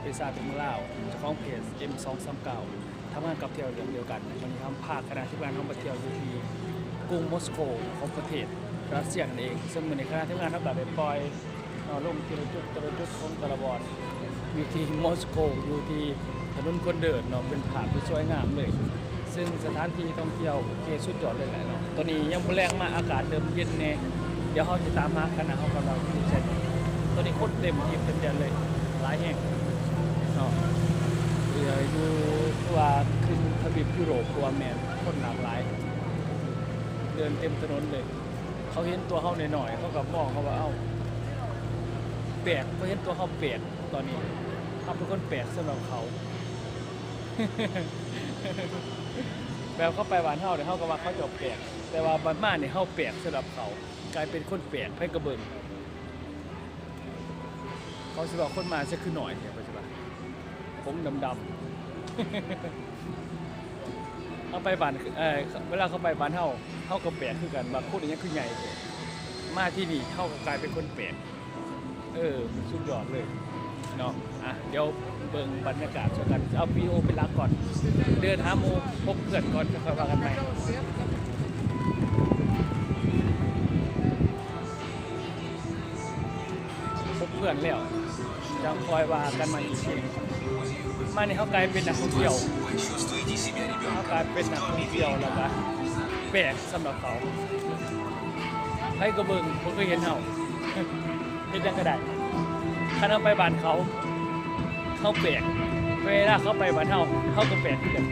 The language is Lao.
ເດຊາ ເປັນເມືອງລາວ ເຈົ້າຂອງເພຈ ເອັມສອງສາມເກົ້າ ທຳງານກັບທ່ຽວເລື່ອງດຽວກັນ. ມື້ນີ້ເຮົາພາຄະນະທີມງານເຮົາມາທ່ຽວຢູ່ທີ່ກຸງມົສໂກຂອງປະເທດຣັດເຊຍນັ້ນເອງ. ເຊິ່ງມື້ນີ້ຄະນະທີມງານເຮົາກໍໄດ້ປ່ອຍ ເນາະ ລົງແຕ່ລະຈຸດ ແຕ່ລະຈຸດຂອງແຕ່ລະບ່ອນ ຢູ່ທີ່ມົສໂກ ຢູ່ທີ່ຖະໜົນຄົນເດີນເນາະ ເປັນພາບທີ່ສວຍງາມເລີຍ. ເຊິ່ງສະຖານທີ່ທ່ອງທ່ຽວ ໂອເຄ ສຸດຍອດເລີຍແຫຼະເນາະ. ຕອນນີ້ຍາມມື້ແລງມາ ອາກາດເລີ່ມເຢັນແດ່. ດຽວເຮົາຊິຕາມຫາຄະນະເຮົາກັນວ່າຢູ່ໃສ. ຕອນນີ້ຄົນເຕັມທີ່ເຕັມແດນເລີຍ ຫຼາຍແຮງເນາະ. ເອີ ຢູ່ ຄືວ່າຄືທະວີບຢູໂຣບ ຄືວ່າແມ່ນຄົນຫຼາກຫຼາຍ ເດີນເຕັມຖະໜົນເລີຍ. ເຂົາເຫັນຕົວເຮົານ້ອຍໆ ເຂົາກໍມອງເຮົາວ່າ ເອົ້າ ແປກ. ເຂົາເຫັນຕົວເຮົາແປກ. ຕອນນີ້ເຮົາເປັນຄົນແປກສຳລັບເຂົາ. ແບບເຂົາໄປບ້ານເຮົານີ້ ເຮົາກໍວ່າເຂົາເຈົ້າແປກ, ແຕ່ວ່າບັດມານີ້ເຮົາແປກສຳລັບເຂົາ, ກາຍເປັນຄົນແປກ. ໃຜກໍເບິ່ງ ເຂົາຊິວ່າຄົນມາໃສຄືໜ້ອຍແທ້ ເຂົາຊິວ່າ ຜົມດຳໆ. ເຮົາໄປບ້ານ ເອີ ເວລາເຂົາໄປບ້ານເຮົາ ເຮົາກໍແປກຄືກັນ ວ່າຄົນອີ່ຫຍັງຄືໃຫຍ່ແທ້. ມາທີ່ນີ້ເຮົາກໍກາຍເປັນຄົນແປກ. ເອີ ສຸດຍອດເລີຍເນາະ. ອ່ະ ດຽວເບິ່ງບັນຍາກາດຊະກັນ, ເອົາວິດີໂອເປັນຫຼັກກ່ອນ. ເດີນຫາໝູ່ ພົບເພື່ອນກ່ອນ ຄ່ອຍວ່າກັນໃໝ່. ພົບເພື່ອນແລ້ວ ຈັ່ງຄ່ອຍວ່າກັນໃໝ່ອີກທີ. ມານີ້ເຮົາກາຍເປັນນັກທ່ອງທ່ຽວ, ເຮົາກາຍເປັນນັກທ່ອງທ່ຽວ ແລ້ວກະແປກສຳລັບເຂົາ. ໃຜກໍເບິ່ງ ບໍ່ເຄີຍເຫັນເຮົາ. ເຮັດຫຍັງກໍໄດ້. ຄັນເຮົາໄປບ້ານເຂົາ ເຮົາແປກ, ເວລາເຂົາໄປບ້ານເຮົາ ເຮົາກໍແປກຄືກັນ.